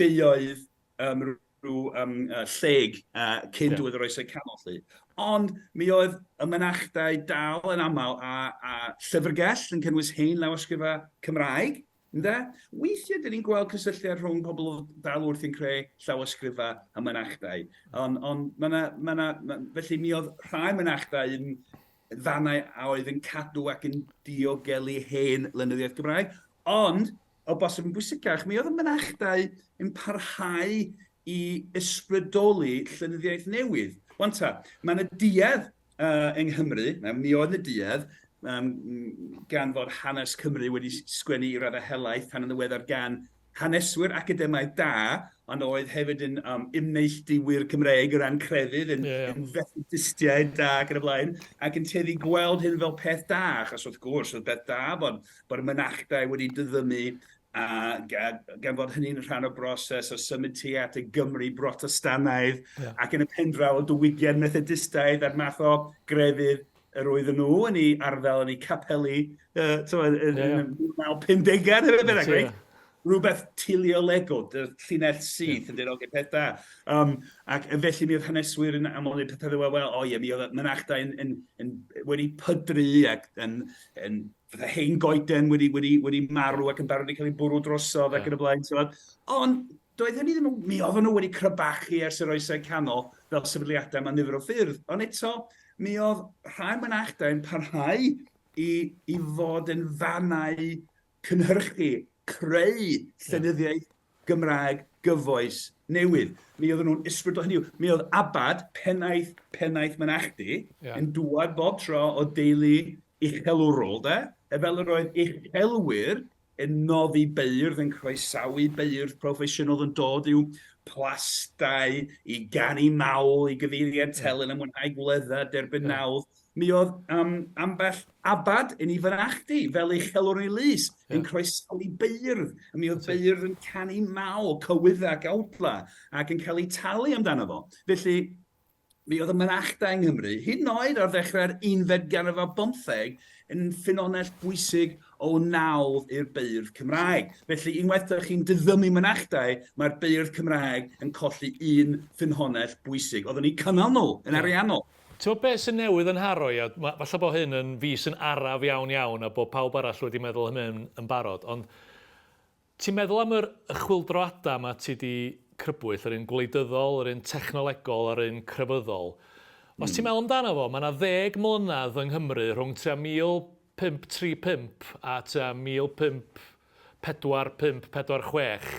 Speaker 2: beioedd, um, rhyw um, uh, lleg uh, cyn yeah. diwedd yr oesau canol. Lly. Ond mi oedd y mynachdai dal yn aml a, a llyfrgell yn cynnwys hen lawysgrifau Cymraeg, Ynde? Weithiau, dyn ni'n gweld cysylltiad rhwng pobl oedd dal wrthi'n creu llawysgrifau a mynachdai. Ond on, ma na, ma na, ma, felly mi oedd rhai mynachdai yn fannau a oedd yn cadw ac yn diogelu hen lenyddiaeth Gymraeg. Ond, o bosib yn bwysicach, mi oedd y mynachdai yn parhau i ysbrydoli llenyddiaeth newydd. Wan ta, mae yna duedd uh, yng Nghymru, mi oedd yna duedd, um, gan fod hanes Cymru wedi sgwennu i raddau helaeth tan yn ddiweddar gan haneswyr academaidd da, ond oedd hefyd yn um, ymneilltuwyr Cymreig o ran crefydd, yn, yeah, yeah. yn Fethodistiaid da ac yn y blaen, ac yn tueddu gweld hyn fel peth da, achos wrth gwrs oedd peth da bod, bod y mynachdai wedi diddymu a gan fod hynny'n rhan o broses o symud tuag at y Gymru Brotestanaidd yeah. ac yn y pen draw y diwygiad Methodistaidd a'r math o grefydd yr oedden nhw yn ei arddel yn ei capeli uh, yn, yn, yeah. yn 1950au, neu beth bynnag, reit? Rhywbeth teleolegol, llinell syth yeah. yn dweud, oce, peth da. Um, ac felly mi oedd haneswyr yn aml yn pethau fel, wel, o ie, mi oedd mynachdai yn, yn, yn, wedi pydru ac yn, yn fatha hen goeden wedi, wedi, wedi marw ac yn barod i cael ei bwrw drosodd ac yn y blaen. Ti'n Ond doedd hynny ddim, mi oedden nhw wedi crybachu ers yr oesau canol fel sefydliadau mewn nifer o ffyrdd. Ond eto, mi oedd rhai mynachdai yn parhau i, i fod yn fannau cynhyrchu, creu llenyddiaeth Gymraeg gyfoes newydd. Mi oedden nhw'n ysbrydol, hynny yw, mi oedd Abad, pennaeth, pennaeth mynachdy, yeah. yn dŵad bob tro o deulu uchelwrol, de? E fel yr oedd uchelwyr yn noddi beirdd, yn croesawu beirdd proffesiynol yn dod i'w plastai, i ganu mawl, i gyfeiriad telyn a mwynhau gwledda, derbyn yeah. nawdd. Mi oedd um, ambell abad yn ei fynachdy, fel uchelwr yn ei lys, yeah. yn croesawu beirdd. A mi oedd beirdd yn canu mawl, cywydda ac awdla, ac yn cael eu talu amdano fo. Felly, mi oedd y mynachdai yng Nghymru, hyd yn oed ar ddechrau'r unfed ganrif ar bymtheg, yn ffynhonnell bwysig o nawdd i'r beirdd Cymraeg. Felly, unwaith ydych chi'n diddymu mynachdai, mae'r beirdd Cymraeg yn colli un ffynhonnell bwysig. Oedden ni'n cynnal nhw yn ariannol.
Speaker 3: Ti'n gwybod beth sy'n newydd yn nharo i, a falle bod hyn yn fis yn araf iawn iawn a bod pawb arall wedi meddwl am hyn yn barod, ond ti'n meddwl am yr chwyldroadau 'ma ti 'di crybwyll, yr un gwleidyddol, yr un technolegol a'r un crefyddol. Os ti'n meddwl amdano fo, mae yna ddeg mlynedd yng Nghymru rhwng tua 1535 a tua 1545, 46,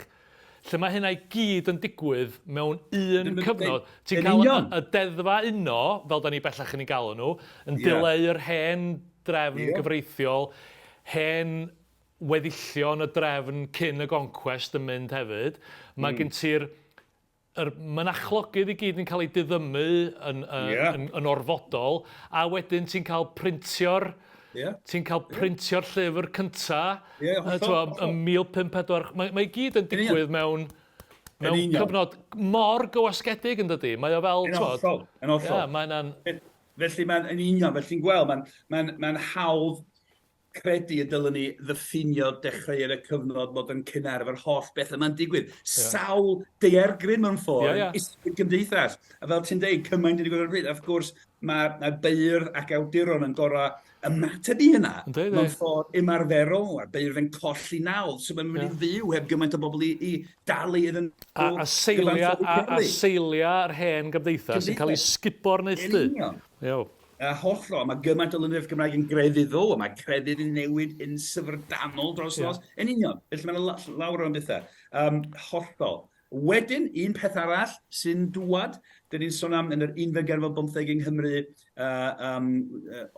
Speaker 3: lle mae hynna i gyd yn digwydd mewn un cyfnod. Ti'n cael y, y deddfa uno, fel da ni bellach yn ei galw nhw, yn dileu yr hen drefn gyfreithiol, hen weddillion y drefn cyn y goncwest yn mynd hefyd. Mae gen ti'r yr mynachlogydd i gyd yn cael eu diddymu yn, uh, yeah. yn, yn orfodol, a wedyn ti'n cael printio'r yeah. ti'n cael printio'r llyfr cynta yeah, hollol, hollol. ym 1554. Mae, mae i gyd yn digwydd mewn, mewn cyfnod mor gywasgedig yn dydy. Mae o fel...
Speaker 2: Yn hollol, yn hollol.
Speaker 3: Yeah, mae'n...
Speaker 2: Felly mae'n yn union, felly ti'n gweld, mae'n mae mae hawdd credu y dylen ni ddiffinio dechreuad y cyfnod modern cynnar efo'r holl beth yma'n digwydd. Yeah. Sawl daeargryn mewn ffordd, yeah, yeah. gymdeithas. A fel ti'n deud, cymaint yn digwydd ar y pryd. Wrth gwrs, mae, mae beirdd ac awduron yn gorau ymateb i hynna mewn ffordd ymarferol. Mae'r beirdd yn colli nawdd, so mae'n mynd yeah. i fyw heb gymaint o bobl i, i dalu iddyn nhw.
Speaker 3: A, a seilia, a, a seilia yr hen gymdeithas yn cael ei sgubo'r neilltu.
Speaker 2: Yn union.
Speaker 3: Iawn.
Speaker 2: A hollol, mae gymaint o lenyddiaeth Gymraeg yn grefyddol, a mae crefydd yn newid yn syfrdanol dros nos. Yeah. Yn union, felly mae'n lawr o'n bethau. Um, hollol. Wedyn, un peth arall sy'n dŵad, dyn ni'n sôn am yn yr unfed ganrif ar bymtheg yng Nghymru, uh, um,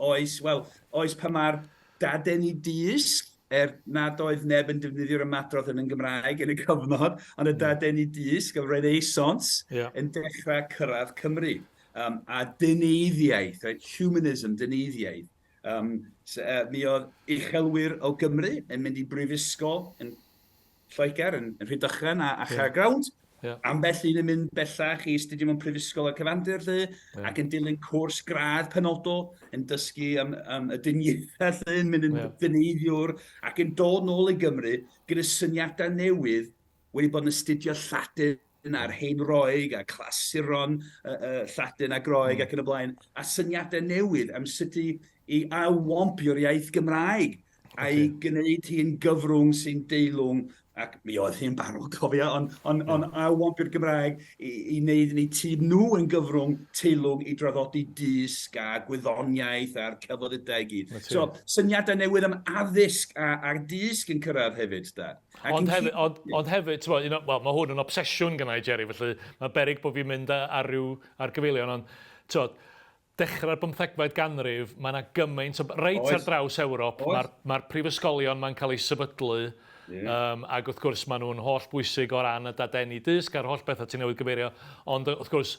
Speaker 2: oes, wel, oes pan mae'r dadeni dysg, er nad oedd neb yn defnyddio'r ymadrodd yn y Gymraeg yn y cyfnod, ond y dadeni dysg, y Renaissance, yeah. yn dechrau cyrraedd Cymru. Um, a dyneiddiaeth, right? Humanism, dyneiddiaeth. Um, so, uh, mi oedd uchelwyr o Gymru yn mynd i brifysgol yn Lloegr, yn, yn Rhydychen a, a Chaergrawnt. Yeah. Ambell un yn mynd bellach i astudio mewn prifysgol y cyfandir, lle, yeah. ac yn dilyn cwrs gradd penodol, yn dysgu am, am y dyniaethau, lle, yn mynd yn yeah. dyneiddiwr, ac yn dod nôl i Gymru gyda syniadau newydd wedi bod yn astudio Lladin a'r hen Roeg a clasuron uh, uh, Lladin a Groeg mm. ac yn y blaen, a syniadau newydd am sut i, i ailwampio'r iaith Gymraeg okay. a'i gwneud hi'n gyfrwng sy'n deilwng, ac mi oedd hi'n barod cofio, ond on, on, yeah. ailwampio'r Gymraeg i, i wneud yn eu tîm nhw yn gyfrwng teilwng i draddodi dysg a gwyddoniaeth a'r celfyddydau i gyd. So, syniadau newydd am addysg a, a dysg yn cyrraedd hefyd, da.
Speaker 3: Ond hefyd, ond, ond hefyd, ti'n un wel, mae hwn yn obsesiwn gynna i, Jerry, felly mae berig bod fi'n mynd ar ryw ar gyfeilion, ond ti'n dechrau'r bymthegfed ganrif, mae yna gymaint o... Reit ar draws Ewrop, mae'r ma prifysgolion ma'n cael eu sefydlu, yeah. um, ac wrth gwrs maen nhw'n holl bwysig o ran y dadeni dysg a'r holl bethau ti'n newydd gyfeirio, ond wrth gwrs,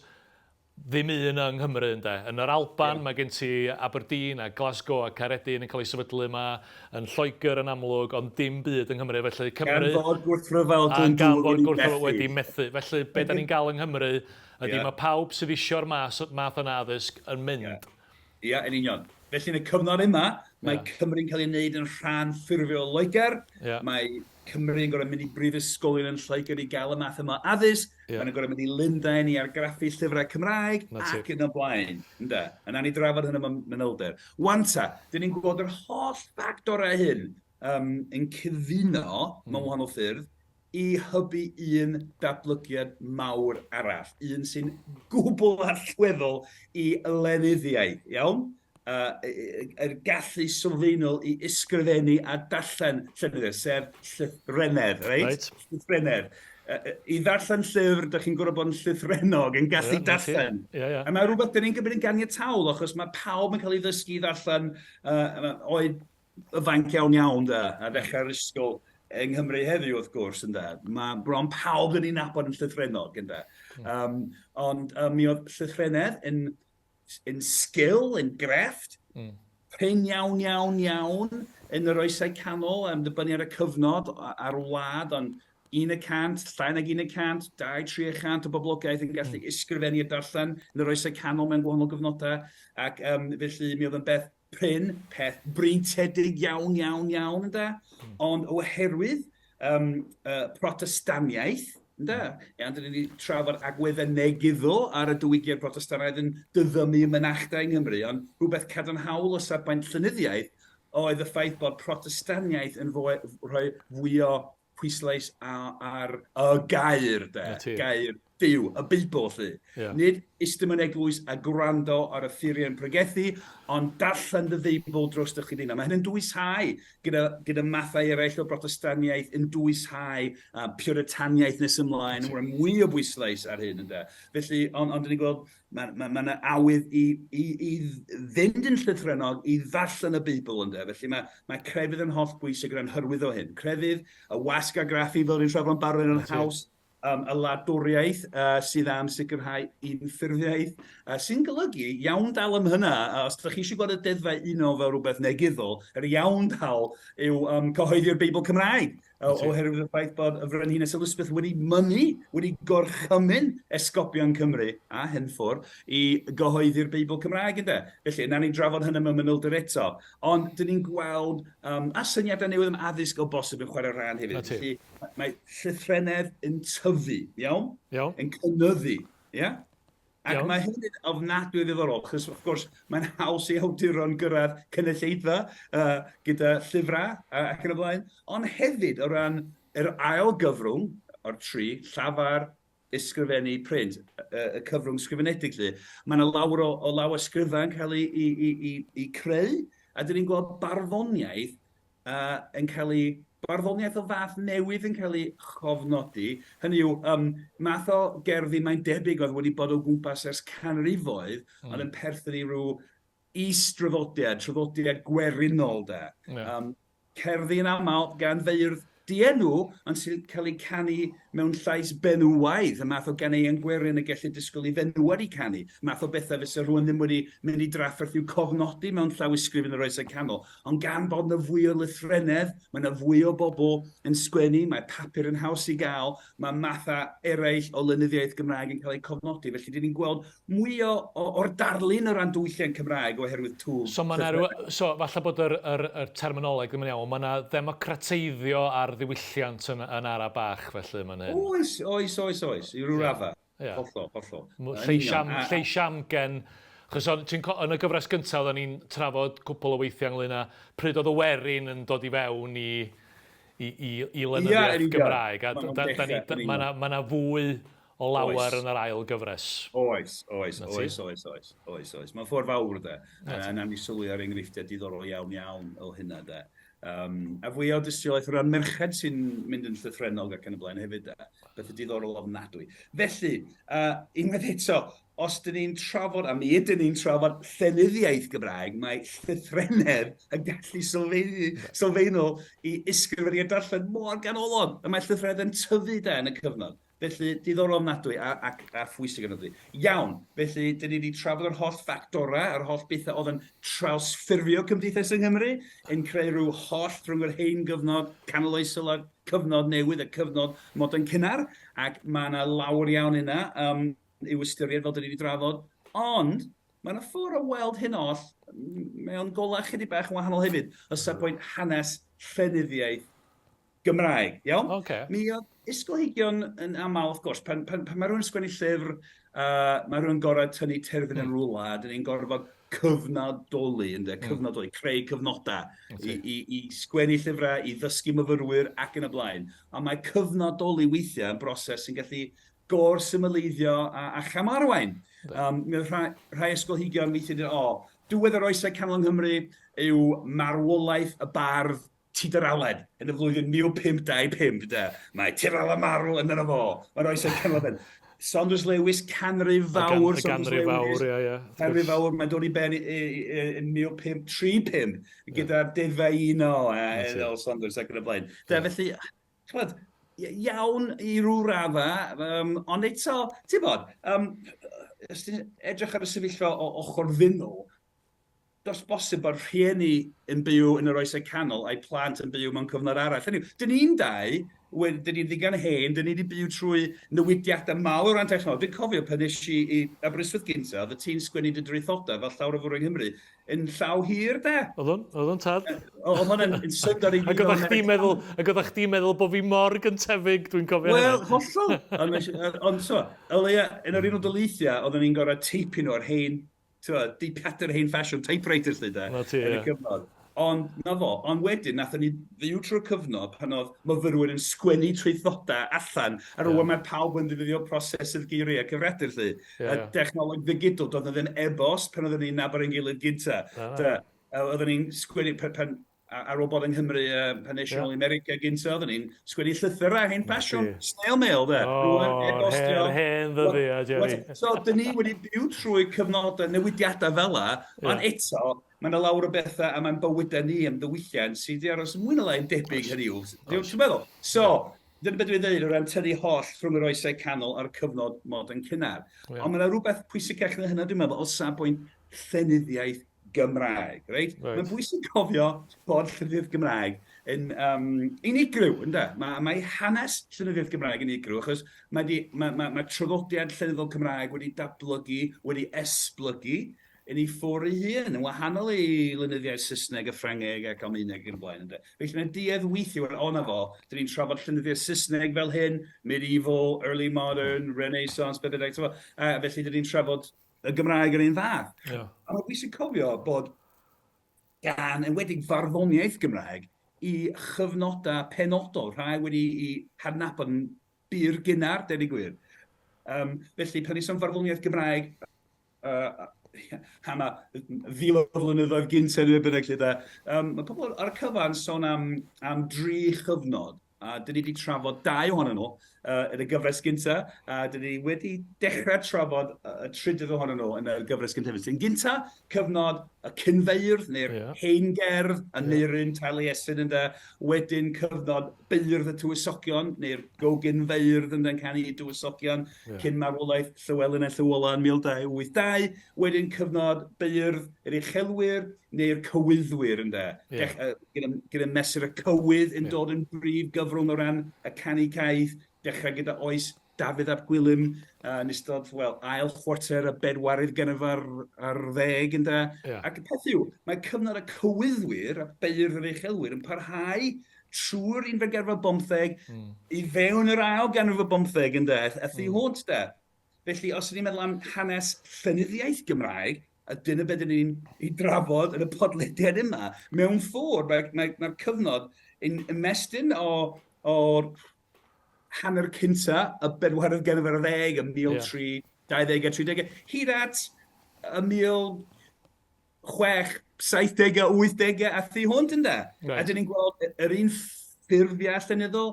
Speaker 3: Ddim un yng Nghymru ynde. Yn yr Alban yeah. mae gen ti Aberdeen a Glasgow a Caeredin yn cael eu sefydlu yma, yn Lloegr yn amlwg, ond dim byd yng Nghymru. Felly
Speaker 2: Cymru... Gan fod gwrthryfel Glyndŵr wedi methu.
Speaker 3: wedi methu. Felly be da ni'n gael yng Nghymru ydy yeah. mae pawb sydd eisiau'r mas, math yna addysg yn mynd.
Speaker 2: Ie, yeah. yeah, yn union. Felly yn y cyfnod yma, mae yeah. Cymru'n cael ei wneud yn rhan ffurfiol o Loegr. Yeah. Mae Cymru yn gorfod mynd i brifysgolion yn Lloegr i gael y math yma o addysg. Yeah. Maen nhw'n gorfod mynd i Lundain i argraffu llyfrau Cymraeg ac yn y blaen. Ynde? A nawn ni drafod hynny mewn manylder. Wan ta, dyn ni'n gweld yr holl ffactorau hyn um, yn cyfuno mewn wahanol ffyrdd i hybu un datblygiad mawr arall, un sy'n gwbl allweddol i lenyddiaeth, iawn? Uh, yr gallu sylfaenol i ysgrifennu a darllen llenyddiaeth, sef llythrennedd, reit? Right. Llythrennedd. I ddarllen llyfr, dych chi'n gorfod bod yn llythrennog, yn gallu yeah, darllen.
Speaker 3: Yeah, yeah.
Speaker 2: A mae rhywbeth dyn ni'n gymryd yn ganiataol, achos mae pawb yn cael ei ddysgu i ddarllen uh, oed ifanc iawn iawn da, a ddechrau'r ysgol yng Nghymru heddiw wrth gwrs ynde. Mae bron pawb yn ei nabod yn llythrennog ynde. Um, ond um, mi oedd llythrennedd yn, yn sgil, yn grefft, prin iawn iawn iawn yn yr oesau canol, am dibynnu ar y cyfnod a'r wlad, ond 1%, llai nag 1%, 2-3% o boblogaeth yn gallu ysgrifennu a darllen yn yr oesau canol mewn gwahanol gyfnodau, ac um, felly mi oedd yn beth prin, peth breintiedig iawn, iawn, iawn, ynde? Mm. Ond oherwydd um, uh, Protestaniaeth, ynde? Mm. Iawn, dyn ni wedi trafod agweddau negyddol ar y diwygiad Protestannaidd yn dyddymu y mynachdai yng Nghymru, ond rhywbeth cadarnhaol o safbwynt llenyddiaeth oedd y ffaith bod Protestaniaeth yn fwy, rhoi fwy o pwyslais ar y gair, de, gair Duw, y Beibl, 'lly. Yeah. Nid eistedd mewn eglwys a gwrando ar y ffuriau'n pregethu, ond darllen dy Feibl dros dy chydina. Mae hyn yn dwyshau gyda, gyda mathau eraill o Brotestaniaeth, yn dwyshau uh, Puritaniaeth nes ymlaen, yn mwy o bwyslais ar hyn, ynde. Felly, ond, ond ni'n gweld Mae ma, ma yna awydd i, i, i fynd yn llythrennog, i ddarllen y Beibl ynde. Felly mae, mae crefydd yn holl bwysig o ran hyrwyddo hyn. Crefydd, y wasg argraffu fel ni'n trafod yn barod yn haws, um, y wladwriaeth uh, sydd am sicrhau unffurfiaeth, uh, sy'n golygu iawn dal am hynna, uh, os ydych chi eisiau gweld y deddfau uno fel rhywbeth negyddol, yr iawn dal yw um, cyhoeddi'r Beibl Cymraeg. Oherwydd y ffaith bod y Frenhines Elizabeth wedi mynnu, wedi gorchymyn esgobion Cymru a Henffwr i gyhoeddi'r Beibl Cymraeg, ynde? Felly, nawn ni drafod hynny mewn manylder eto. Ond, dyn ni'n gweld um, a syniadau newydd am addysg o bosib yn chwarae rhan hefyd. Felly, mae llythrennedd yn tyfu, iawn?
Speaker 3: Iawn.
Speaker 2: Yn cynyddu, ia? Yeah? Ac Iawn. mae hyn yn ofnadwy o ddiddorol, achos wrth gwrs mae'n haws i awduron gyrraedd cynulleidfa uh, gyda llyfrau uh, ac yn y blaen, ond hefyd o ran yr ail gyfrwng o'r tri, llafar, ysgrifennu, print, y, y cyfrwng sgrifenedig 'lly, mae yna lawer o, o lawysgrifau yn cael ei, ei, ei, ei, ei creu, a dyn ni'n gweld barddoniaeth uh, yn cael ei barddoniaeth o fath newydd yn cael ei chofnodi, hynny yw, um, math o gerddi mae'n debyg oedd wedi bod o gwmpas ers canrifoedd, mm. ond yn perthyn i rhyw is-draddodiad, traddodiad gwerinol de. Yeah. Um, cerddi yn aml gan feirdd dienw, ond sy'n cael eu canu mewn llais benywaidd, y math o ganeuon gwerin y gellid disgwyl i fenywod eu canu, math o bethau fysa rhywun ddim wedi mynd i drafferth i'w cofnodi mewn llawysgrif yn yr Oesau Canol. Ond gan bod 'na fwy o lythrennedd, mae 'na fwy o bobl yn sgwennu, mae papur yn haws i gael, mae mathau eraill o lenyddiaeth Gymraeg yn cael eu cofnodi. Felly, dyn ni'n gweld mwy o, o, o'r darlun o ran diwylliant Cymraeg oherwydd twf.
Speaker 3: So, mae 'na ryw, so falle bod yr, yr, yr terminoleg ddim yn iawn, ond mae 'na ddemocrateiddio ar ddiwylliant yn, yn ara bach felly yn fan hyn.
Speaker 2: Oes, oes, oes, oes, i ryw raddau.
Speaker 3: Ia.
Speaker 2: Hollol, hollol.
Speaker 3: Lleis am, lleis amgen. Achos o'n, ti'n yn y gyfres gyntaf oedden ni'n trafod cwpl o weithiau ynglyn â pryd oedd y werin yn dod i fewn i, i, i, i lenyddiaeth yeah, Gymraeg. A da, da ni, mae yna ma fwy o lawer oes. yn yr ail gyfres.
Speaker 2: Oes, oes, oes, oes, oes, oes, oes. Mae'n ffordd fawr, de. A nawn ni sylwi ar enghreifftiau diddorol iawn, iawn o hynna, de. Um, a fwy o dystiolaeth o ran merched sy'n mynd yn llythrennog ac yn y blaen hefyd, de. Beth y diddorol ofnadwy. Felly, uh, unwaith eto, os dyn ni'n trafod, a mi ydyn ni'n trafod llenyddiaeth Gymraeg, mae llythrennedd yn gallu sylfaenol i ysgrifennu a darllen mor ganolog. A mae llythrennedd yn tyfu de yn y cyfnod. Felly, diddorol ofnadwy a, ac, a phwysig ofnadwy. Iawn, felly, dyn ni wedi trafod yr holl ffactorau, yr holl bethau oedd yn trawsffurfio cymdeithas yng Nghymru, yn creu rhyw hollt rhwng yr hen gyfnod canoloesol a'r cyfnod newydd, y cyfnod modern cynnar, ac mae yna lawer iawn yna um, i'w ystyried fel dyn ni wedi drafod, ond mae yna ffordd o weld hyn oll mewn golau chydig bach yn wahanol hefyd, o safbwynt hanes llenyddiaeth Gymraeg, iawn?
Speaker 3: Okay.
Speaker 2: Mi oedd ysgolheigion yn aml, wrth gwrs, pan, pan, pan mae rhywun yn sgwennu llyfr, uh, mae rhywun gorau tynnu terfyn mm. yn rhywle, a dyn ni'n gorfod cyfnodoli, ynde, mm. cyfnodoli, creu cyfnodau i, i, i sgwennu llyfrau, i ddysgu myfyrwyr ac yn y blaen. Ond mae cyfnodoli weithiau yn broses sy'n gallu gor-symleiddio a, a chamarwain. Um, mi oedd rhai, rhai ysgolheigion weithiau dweud, o, diwedd yr oesau canol yng Nghymru yw marwolaeth y bardd Tudor Aled yn y flwyddyn 1525, de. Mae Tudor Aled marw yn yno fo. Mae'r oesau canol ben. Saunders Lewis, canrif fawr.
Speaker 3: Y ganrif fawr, ie, ie.
Speaker 2: Canrif fawr, mae'n dod i ben yn 1535, gyda'r deddfau uno, a Saunders ac yn y blaen. De, felly, ch'mod, iawn i ryw raddau, um, ond eto, ti'n bod, um, os ti'n edrych ar y sefyllfa o ochr ddynol, does bosib bod rhieni yn byw yn yr oesau canol a'i plant yn byw mewn cyfnod arall. Hynny yw, dyn ni'n dau, dyn ni'n ddigon hen, dyn ni wedi byw trwy newidiadau mawr o ran technoleg. Dwi'n cofio pan nes i i Aberystwyth gynta, oedd y ti'n sgwennu dy draethodau fel llawer o fwrw yng Nghymru yn llaw hir, de?
Speaker 3: Oedd o'n, oedd o'n tad.
Speaker 2: Oedd hwnna'n yn syndod i fi.
Speaker 3: Ac oeddech chdi'n meddwl, ac oeddech chdi'n meddwl bod fi mor gyntefig, dwi'n cofio
Speaker 2: hynna. Wel, hollol. Ond, ond so, o leia, yn yr Unol Daleithiau, oedden ni'n gorfod teipio nhw ar hen T'mo', deipiadur hen ffasiwn, typewriter 'lly de.
Speaker 3: 'Na ti,
Speaker 2: ie. Yn y cyfnod. Ond, na fo, ond wedyn, nathon ni fyw trwy'r cyfnod pan oedd myfyrwyr yn sgwennu traethodau allan, a rwan mae pawb yn ddefnyddio prosesydd geiriau cyfrifiadur, 'lly. Y dechnoleg ddigidol, doedd 'na ddim e-bost pan oedden ni'n nabod ein gilydd gynta. Oedden ni'n sgwennu, pan, ar ôl bod yng Nghymru pan es i nôl i America gynta, oedden ni'n sgwennu llythyrau hen ffasiwn, snail mail, de.
Speaker 3: Rwan, e-bostio. Yr hen ddyddiau, Jerry.
Speaker 2: So, dyn ni wedi byw trwy cyfnodau newidiadau fel 'na, ond eto, mae yna lawer o bethau am ein bywydau ni, am ddiwylliant, sydd wedi aros mwy na lai yn debyg, hynny yw. Ti'n meddwl? So, dyna beth dwi'n dweud o ran tynnu hollt rhwng yr oesau canol a'r cyfnod modern cynnar. Ond mae yna rhywbeth pwysicach na hynna, dwi'n meddwl, o safbwynt llenyddiaeth Gymraeg, reit? Right. Mae'n bwysig cofio bod llenyddiaeth Gymraeg yn um, unigryw, ynde? Mae, mae hanes llenyddiaeth Gymraeg yn unigryw, achos mae, di, mae, mae, mae traddodiad llenyddol Cymraeg wedi datblygu, wedi esblygu yn ei ffordd ei hun, yn wahanol i lenyddiaeth Saesneg a Ffrangeg ac Almaeneg ac yn y blaen, ynde? Felly mae'n duedd weithio, wel, o na fo, dyn ni'n trafod llenyddiaeth Saesneg fel hyn, medieval, early modern, Renaissance, beth bynnag, a felly dyn ni'n trafod y Gymraeg yr un fath. Yeah. A mae'n bwysig cofio bod gan enwedig farddoniaeth Gymraeg i chyfnodau penodol, rhai wedi i hadnabod yn bur gynnar, deud y gwir. Um, felly, pan ni'n sôn farddoniaeth Gymraeg, uh, am y fil o flynyddoedd gynt neu bynnag lle da, um, mae pobl ar y cyfan sôn am, am dri chyfnod. A dyn ni wedi trafod dau ohonyn nhw uh, yn y gyfres gyntaf, a dyn ni wedi dechrau trafod y trydydd ohonyn nhw yn y gyfres gyntaf. Yn gyntaf, cyfnod y cynfeirdd, neu'r yeah. hen gerdd, y yeah. Neirin, Taliesin ynde. Wedyn cyfnod beirdd y tywysogion, neu'r gogynfeirdd ynde, yn canu i dywysogion, yeah. cyn marwolaeth Llywelyn a Llywola yn 1282. Wedyn cyfnod beirdd yr uchelwyr, neu'r cywyddwyr ynde. Yeah. Gyda, gyda mesur y cywydd yn yeah. dod yn brif gyfrwng o ran y canu caeth, dechrau gyda oes Dafydd ap Gwilym uh, yn ystod, wel, ail chwarter y bedwaredd ganrif ar, ar ddeg, ynde. Yeah. Ac y peth yw, mae cyfnod y cywyddwyr a beirdd yr uchelwyr yn parhau trwy'r unfed ganrif ar bymtheg mm. i fewn yr ail ganrif ar bymtheg, ynde, a thu mm. hwnt, de. Felly, os ydyn ni'n meddwl am hanes llenyddiaeth Gymraeg, a dyna beth ydyn ni'n ei drafod yn y podlediad yma, mewn ffordd, mae'r mae, mae cyfnod yn ymestyn o, o'r hanner cynta, y bedwaredd ganrif ar ddeg, y 1320 a 30, hyd at y 1670 a 80 a thu hwnt ynde. Right. A dyn ni'n gweld yr un ffurfiau llenyddol,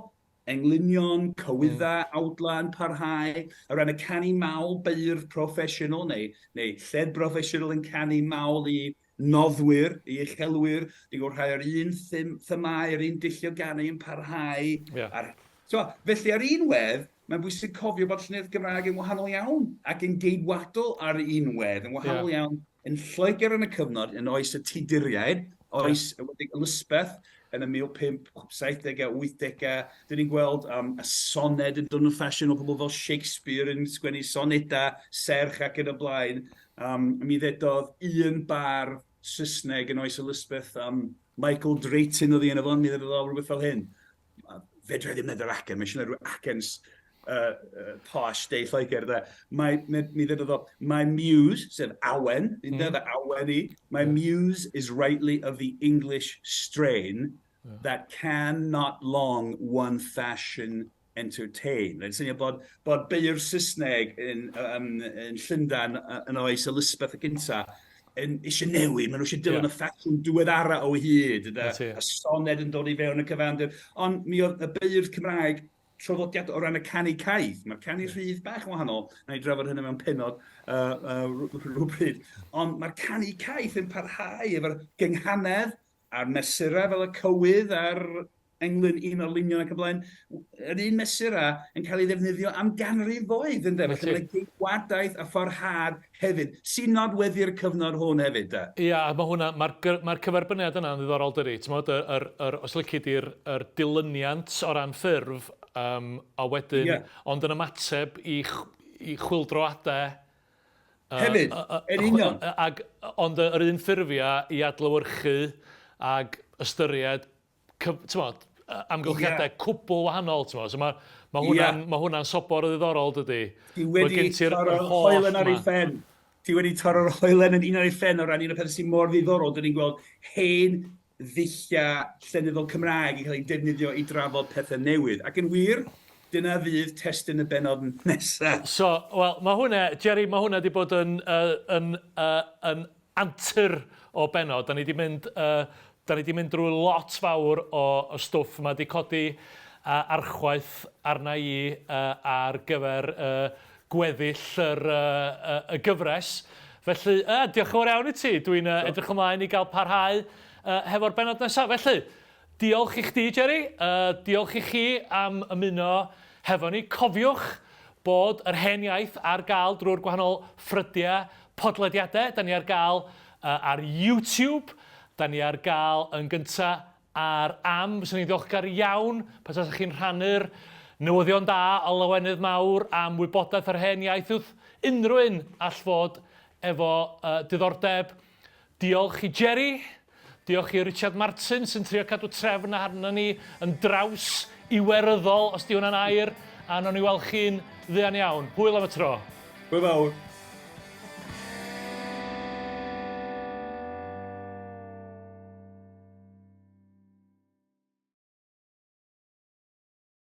Speaker 2: englynion, cywyddau, mm. awdlau yn parhau, o ran y canu mawl beirdd proffesiynol neu, neu lled broffesiynol yn canu mawl i noddwyr, i uchelwyr, ni'n gweld rhai o'r un themau, yr un dulliau ganu yn parhau. Yeah. Ar, so, felly ar un wedd, mae'n bwysig cofio bod llenyddiaeth Gymraeg yn wahanol iawn ac yn geidwadol ar un wedd, yn wahanol yeah. iawn yn Lloegr yn y cyfnod, yn oes y Tuduriaid, oes yeah. enwedig Elizabeth yn y 1570au, 80au, dyn ni'n gweld um, y soned yn dod yn ffasiwn o pobl fel Shakespeare yn sgwennu sonedau, serch ac yn y blaen. Um, mi ddedodd un bar Saesneg yn oes Elizabeth, um, Michael Drayton oedd ei enw fo, mi ddedodd o rhywbeth fel hyn. Fedra i ddim neud yr acen, mae eisiau rhyw acen uh, uh, posh de Lloegr, de. Mae, mi, mi ddedodd o, my muse, sef awen, mm. the awen i, my yeah. muse is rightly of the English strain yeah. that can not long one fashion entertain. Rhaid syniad bod, bod beirdd Saesneg yn, um, yn Llundain yn oes Elizabeth y gynta yn eisiau newid, maen nhw eisiau dilyn yeah. y ffasiwn diweddara o hyd, yna, y soned yn dod i fewn y cyfandir. Ond mi oedd y beirdd Cymraeg traddodiad o ran y canu caeth. Mae'r canu yeah. rhydd bach yn wahanol, na i drafod hynny mewn penod uh, uh, rhywbryd. Ond mae'r canu caeth yn parhau efo'r gynghanedd a'r mesurau fel y cywydd a'r englyn un o'r lunion ac yn blaen, yr un mesurau yn cael ei ddefnyddio am ganrifoedd, ynde? Felly mae'n geidwadaeth a pharhad hefyd, sy'n nodweddu'r cyfnod hwn hefyd, de.
Speaker 3: Ia, a mae hwnna, mae'r mae cyferbyniad yna'n ddiddorol, dydy. Ti'n yr, yr, yr, os lici di'r yr dilyniant o ran ffurf, um, a wedyn, yeah. ond yn ymateb i, i chwyldroadau
Speaker 2: Hefyd, yn union.
Speaker 3: Ag, ond yr un ffurfiau i adlewyrchu ag ystyried t'mod, amgylchiadau yeah. cwbl wahanol, t'mod. So mae ma hwnna'n yeah. ma hwnna sobor o ddiddorol, dydy.
Speaker 2: Ti wedi torro'r hoelen ar ei phen. Ti wedi torro'r hoelen yn un ar ei phen o ran un o'r pethau sy'n mor ddiddorol. Dyn ni'n gweld hen ddulliau llenyddol Cymraeg yn cael eu defnyddio i drafod pethau newydd. Ac yn wir, dyna fydd testun y bennod nesaf.
Speaker 3: So, wel, mae hwnna, Jerry, mae hwnna wedi bod yn, uh, yn, uh, yn antur o bennod. Da ni wedi mynd, uh, da ni wedi mynd drwy lot fawr o, o stwff. Mae wedi codi uh, archwaith arna i uh, ar gyfer uh, gweddill yr, uh, y gyfres. Felly, uh, diolch yn fawr iawn i ti. Dwi'n uh, edrych ymlaen i gael parhau uh, hefo'r bennod nesaf. Felly, diolch i chdi, Jerry. Uh, diolch i chi am ymuno hefo ni. Cofiwch bod yr hen iaith ar gael drwy'r gwahanol ffrydiau podlediadau. Da ni ar gael uh, ar YouTube. Da ni ar gael yn gyntaf ar am. Fyswn i'n ddiolchgar iawn pe tasech chi'n rhannu'r newyddion da o lawenydd mawr am wybodaeth yr hen iaith wrth unrhyw un all fod efo uh, diddordeb. Diolch i Jerry, diolch i Richard Martin sy'n trio cadw trefn arno ni yn draws iweryddol, os di hwnna'n air, a nawn ni weld chi'n fuan iawn. Hwyl am y tro.
Speaker 2: Hwyl fawr.